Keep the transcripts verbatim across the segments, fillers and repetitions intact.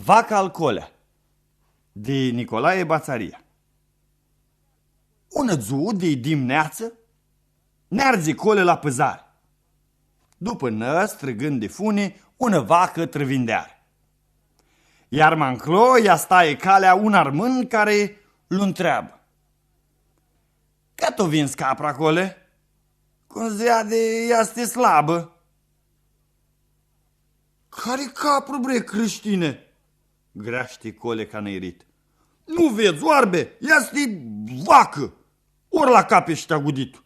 Vaca al Colea, di Nicolae Batsaria. Unã dzuã di dimneatsã, neardzi Cole la pãzari. Dupã nãs, trigãnd di funi, unã vacã trã vindeari. Iar ma nclo lj-astaie calea un armãn cari lu ntreabã: „Cãt u vindzã capra, Cole? Cum s-veadi, easti slabã.” „Cari caprã, bre crishtinje?” greashti Cole ca nãirit. „Nu vedz, oarbe, easti vacã, ori la cap eshti agudit.”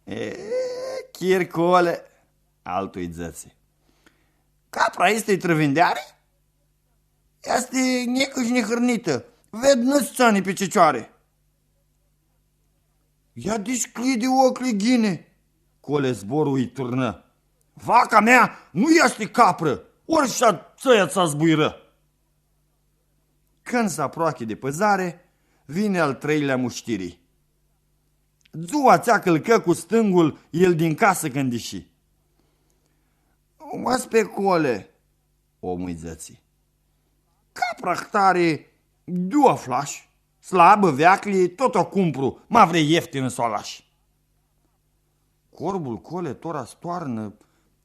„E, chir Cole,” altu-i dzãtsi, „capra aestã-i trã vindeari? Easti njicã shi njihãrnitã, ved, nu s-tsãni pi cicioari.” „Ia dishcljidi oclji ghini.” Cole zborlu ãlj turnã: „Vaca mea nu easti caprã, ori sh-a tsãia tsã zbuirã.” Cãndu s-aproachi di pãzari, vini al treilea mushtiri. Dzua atsea cãlcã cu stãngul, el din casã cãndu ishi. „Oaspe Cole,” omlu-i dzãtsi, „capra ahtari di u aflash? Slabã, veaclji, tut u cumpru, ma vrei ieftinã s-u alash.” Corbul Cole tora s-toarnã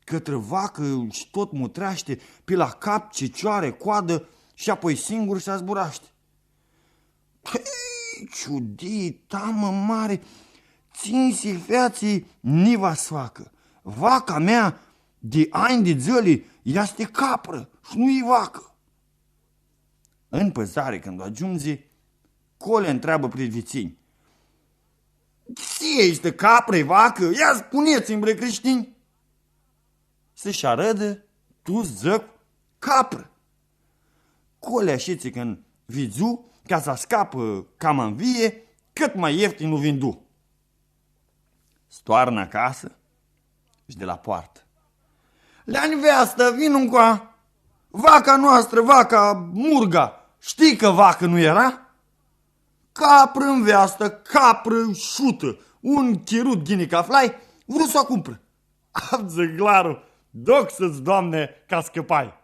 cãtrã vacã shi tut mutreashti, pi la cap, cicioari, coadã, shi apoi singur s-zburashti. „Pãi, ciudii tamã mari, tsi nj-si featsi, nji va s-facã. Vaca mea di anj di dzãli easti caprã shi nu-i vacã.” Ãn pãzari, cãndu agiundzi, Cole ntreabã pri vitsinj: „Tsi easti, caprã i vacã? Ia spunets-nj, bre crishtinj.” „S-shi arãdã, tuts dzãc caprã.” Cole ashitsi cãndu vidzu, ca s-ascapã cama nvie, cãt ma ieftin u vindu. S-toarnã acasã shi di la poartã: „Lea nveastã, vino ncoa, vaca noastrã, vaca Murga, shtii cã vacã nu eara? Caprã nveastã, caprã shutã, un chirut ghini cã aflai, vru s-u acumprã.” „Avdzã glaru, doxã-ts, Doamne, cã ascãpai.”